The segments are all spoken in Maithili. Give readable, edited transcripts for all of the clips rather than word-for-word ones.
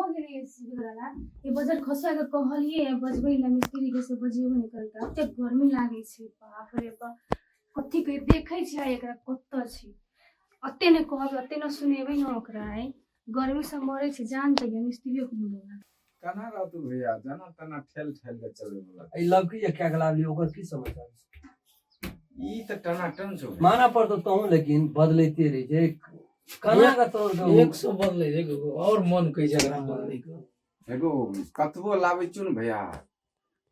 भऽ गेलै एसी वाला। ई बजर खसा के कहलियै बजबै लए मिस्त्री के, से बजेबो नहि करतै। एते गर्मी लागै छै, बाप रे बाप। कथी कहि देखै छियै एकरा, कतऽ छै? ओते नहि कहबै, ओते नहि सुनेबै ने ओकरा। आइ गर्मी से मरै छै, जान तऽ गेल मिस्त्रियो के मुँह। केना रहतू भैया, जना तना ठेल ठेल के चले वाला। ई लड़की जे कए के लाबली, ओकर की समाचार छै? ई तऽ टनाटन छौ। मानऽ पड़तौ तहूँ, लेकिन बदलैते रहै छै। केना के तोर के 100 बदलै छै एगो, और मन कहै छै एकरा बदलै के। एगो कतबो लाबै छौ ने भैया,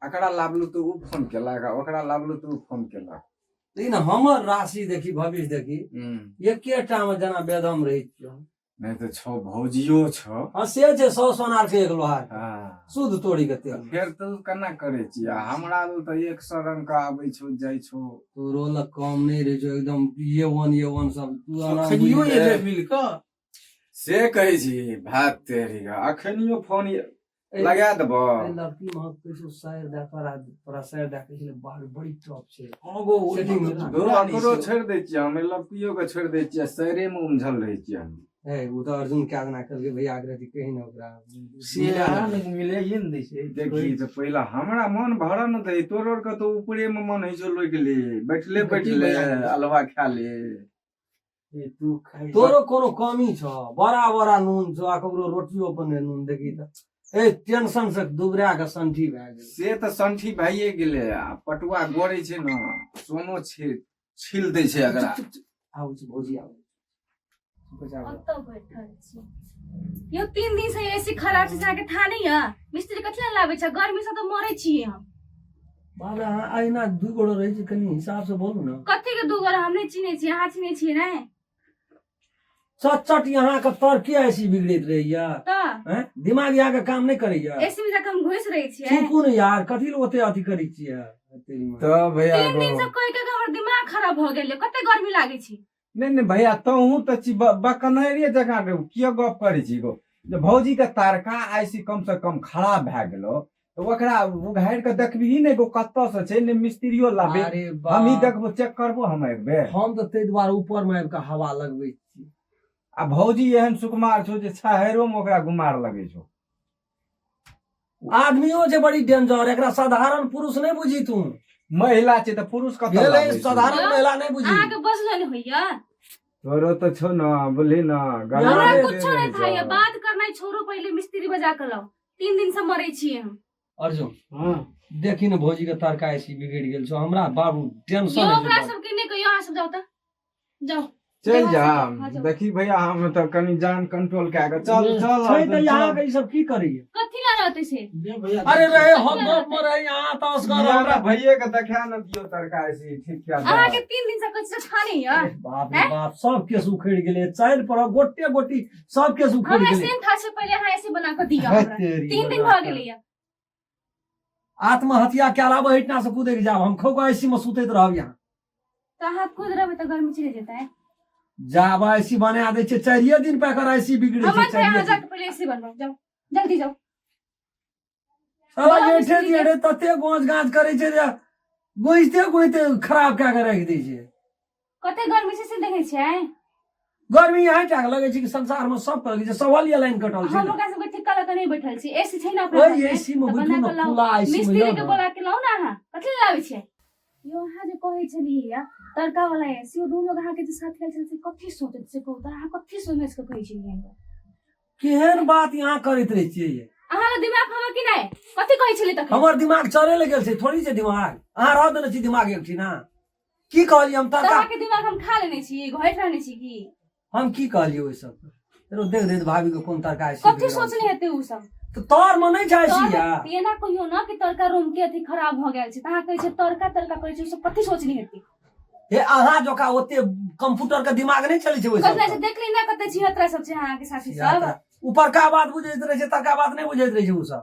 एकरा लाबलू तऽ उ फोन केलक आ ओकरा लाबलू तऽ उ फोन केलक। लेकिन हमर राशि देखी, भविष्य देखी, एकेटा मे जेना बेदम रहै छियौ। नहि तऽ छौ, भौजियो छौ। हँ, से छै, 100 सोनार के एक लोहार के। हँ। शुद्ध तोड़ी के तेल। फेर तू केना करै छी? आ हमरा लग तऽ 100 रंग के आबै छौ, जाइ छौ। तोरो लग कम नहि रहै छौ, एकदम ए वन ए वन सब तू आराम अखनियो बुझि एलै मिल कऽ। से कहै छी, भात तेरी अखनियो फोन लगा देबो। ए लड़की महक कहै छौ, साइर दए तोरा, तोरा साइर दए कहै छलै, बाप रे, बड़ी टॉप छै। हँ गो, ओहि सेटिंग मे तऽ में। पूरा नहि ओकरो छै। छोड़ि दै छियै हम, लड़कियो के छोड़ि दै छियै, सैरे मे उमझल रहै छियै हम। ए ओ तऽ अर्जुन कए दिना कहलकै भैया के रहती, कही ने ओकरा। से अहाँ ने मिलैए ने दै छै। देखी तऽ पहिला हमरा मन भरऽ ने दै, तोर आर के तऽ ऊपरे मे मन होइ छौ, लोकि ले बैठले बैठले अलवा खा ले। ए, तू खाइ। तोरो कोनो कमी छौ? बड़ा बड़ा नून छौ आ ककरो रोटियो पर नहि नून। देखी तऽ, ए टेंशन से दुबरा के संठी भए गेल। से तऽ संठी भइए गेलै आ पटुआ गोड़ै छै ने, सोनो छै, छील दै छै एकरा। आबै छै भौजी, आबै छै, बचाबै। ओतऽ बैठल छी यौ। 3 दिन से एसी खराब छै, से अहाँके था नहि यऽ? मिस्त्री कथी लए लाबै छै? गर्मी से तऽ मरै छियै हम। बाप रे, अहाँ अहिना दू गोड़ो रहै छै, कनि हिसाब से बोलू ने। कथी के दू गोरा? हम नहि चिन्है छियै, अहाँ चिन्है छियै ने? चट चट यहाँ के तर्के ऐसी बिगड़ैत रहैया। तऽ हैं, दिमाग यहाँ के काम नहि करैया। एसी में जाके हम घुसि रहै छियै? चुपू ने यार, कथी लए ओते अथी करै छियै तेरी माँ। तऽ भैया 3 दिन गो से कहि के हमर दिमाग खराब भऽ गेल, कते गर्मी लागै छै। नहि नहि भैया, तहूँ तऽ छी बकनैरे जकाँ रे, किए गप करै छी गो? जे भौजी के तारका आइसी कम से कम खराब भए गेलो तऽ ओकरा उघारि कऽ देखबही ने गो, कतऽ से छै ने मिस्त्रियो लाबे। अरे हम ही बाप, देखबो, चेक करबो हम एक बेर। हम तऽ ताहि दुआरे ऊपर मे आबि कऽ हवा लगबै छी। आ भौजी एहन सुकुमार छौ जे छहैरो मे ओकरा गुमार लगै छौ। आदमियो छै बड़ी डेंजर, एकरा साधारण पुरुष नहि बुझी तू। महिला छै तऽ पुरुष कतऽ भेलै लाबै छौ? साधारण महिला नहि बुझी। अहाँके बजलो नहि होइया? तोरो तऽ छौ ने, बुझली ने। हमरा गड़बड़े कुछो रहै नहि था छौ। बात करनाइ छोड़ू, पहिले मिस्त्री बजा के लाउ। 3 दिन से मरै छियै हम। अर्जुन। हँ। देखी ने, भौजी के तरका ऐसी बिगड़ि गेल छौ, हमरा बाबू टेंशन यौ होइ छै ओकरा बड़। सबके नहि कहियौ, अहाँ सब जाउ तऽ जाउ। चलि जा। हाँ, जाउ। देखी भैया, हम तऽ कनि जान कंट्रोल कए कऽ चल चल। छै अर्जुन, तऽ यहाँ चल। के ई सब की करैया? कथी ला रहतै से? दे भैया। अरे रहे, हम गप में रहे यहाँ तऽ असगर हमरा हमरा। भैये के देखा ने दियौ तरकारी ठीक कए दे। अहाँके 3 दिन से कहै छी, था नहि यऽ? अरे बाप रे बाप, सब केस उखड़ि गेलै, चारि पर गोटे गोटी सब केस उखड़ि हमरा गेलै। सेम था छै, पहिले अहाँ ऐसे बना कऽ दिअ है हमरा। तेरी 3 दिन बना भऽ कऽ। गेलै यऽ। आत्महत्या के अलावा एहिठिना से कूदे के जाब, हम खो ऐसी में सुतैत रहब यहाँ। तऽ अहाँ खुद रहबै तऽ गर्मी चलि जेतै। जाब ऐसी बना दै छै, 4 दिन पर एकर ऐसी बिगड़ै छै। हमर अहाँ 4 दिन। जाके पहिले ऐसे बनबाउ, जाउ, जल्दी जाउ। साला बोला जेठे मिस्त्री के। जेठे तते गोंज गाँज करै छै जे गोंजते गोंजते खराब कए के राखि दै छै। कते गर्मी छै से देखै छियै? गर्मी यहाँ टा के लगै छै कि संसार में सब के लगै छै? सवाल ये लाइन कटल छै हम ने। ओकरा सबके ठिक्का लऽ कऽ नहि बैठल छी। एसी छै ने अपना ओहि घरमे, एसी में तऽ बैठू बना ने कऽ लाउ। खुला एसी में। मिस्त्री यौ के ने। बोला के लाउ ने, अहाँ कथी लए लाबै छियै यौ? अहाँ जे कहै छलियै या तड़का वाला एसी, ओ दुनू लोग अहाँके जे साथ गेल छलै से कथी सोचैत से कहू तऽ, अहाँ कथी समझ कऽ कहै छलियै हमरा? केहन बात यहाँ करैत रहै छियै ये? अहाँ लग दिमाग हवा कि नहि? कथी कहै छलियै तखन? हमर दिमाग चले लग गेल छै, थोड़ी छै दिमाग, अहाँ रह देने छी दिमाग एकठिना। की कहलियै हम तऽ तड़का? अहाँके दिमाग हम खा लेने छी, घोटि रहने छी की? हम की कहलियै ओहि सब रो देख देख भाभी के कोन तड़का ऐसी कथी बिगड़ल सोचने छै। हेतै उ सब? तऽ तर में नहि जाइ छी या तऽ एना कहियो ना कि तड़का रूम के अथी खराब भऽ गेल छै, तऽ अहाँ कहै छियै तड़का तड़का करै छै, उ सब कथी सोचने हेतै? हे, अहाँ जकाँ ओते कंप्यूटर के दिमाग नहि चलै छै ओहि कथी सब छै? देखली ना कते छिहत्तरा सब छै अहाँके साथी सब। उपरका बात बुझैत रहै छै, तरका बात नहि बुझैत रहै छै ओ सब।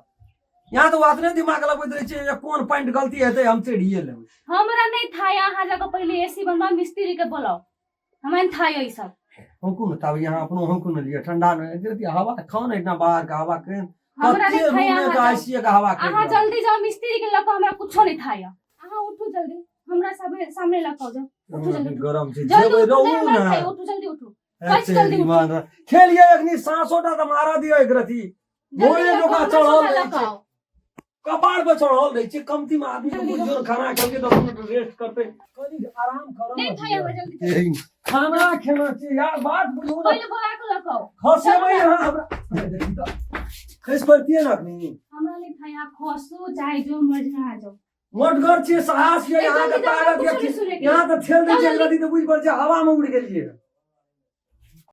यहाँ तऽ ओ अपने दिमाग लगबैत रहै छै जे कोन पॉइंट गलती हेतै, हम चढ़िए लेबै। हमरा नहि था, अहाँ जाके पहिले एसी बनवा, मिस्त्री के बोलाओ, हमरा नहि था ई सब। हौकू ने तब यहाँ अपनो हौकू ने लिअ, ठंडा नहि जल्दी हवा खाओ ने, इतना बाहर के हवा के हमरा कते नहि था। रूमे अहाँ के जाउ। आईसीए के हवा खाइत अहाँ रहब। जल्दी जाओ मिस्त्री के लऽ कऽ, हमरा कुछो नहीं था। अहाँ उठू जल्दी, हमरा सब सामने लऽ कऽ जाउ, उठू जल्दी, उठू। गरम छै। जल्दी जेबै उठू, रहू नहि हमरा ने। था, उठू जल्दी, उठू, कहै छी जल्दी उठू। खेलिए अखनी साँसोटा तऽ मारऽ दियौ एक रती। जल्दी घोड़े लऽ कऽ जकाँ हमर चढ़ल सोना रहै लऽ छै। कऽ आउ। कपार पर चढ़ल रहै छै। कमती में आदमी के जल्दी बुझियौ ने, खाना खेलकै 10 मिनट रेस्ट करतै, कनि आराम करऽ नहि ने खाइ दियौ। हमरा, जल्दी चलू। खाना खेना छै यार, बात बुझू ने। पहिले भगा कऽ लऽ कऽ आउ। खसेबै अहाँ हमरा, देखी तऽ खसि पड़तियै ने अखनी। हमरा नहि खाइ, अहाँ खसू चाहे जो मर्जी, आ जाउ। मोटगर छियै, साहस ये ए, अहाँके, जल्दी जाउ, ताकत कुछो ये। नहि सुनैके। यहाँ तऽ ठेल दै छै चल जल्दी। गदी तऽ बुझि पड़ै छै हवा में उड़ि गेलियै।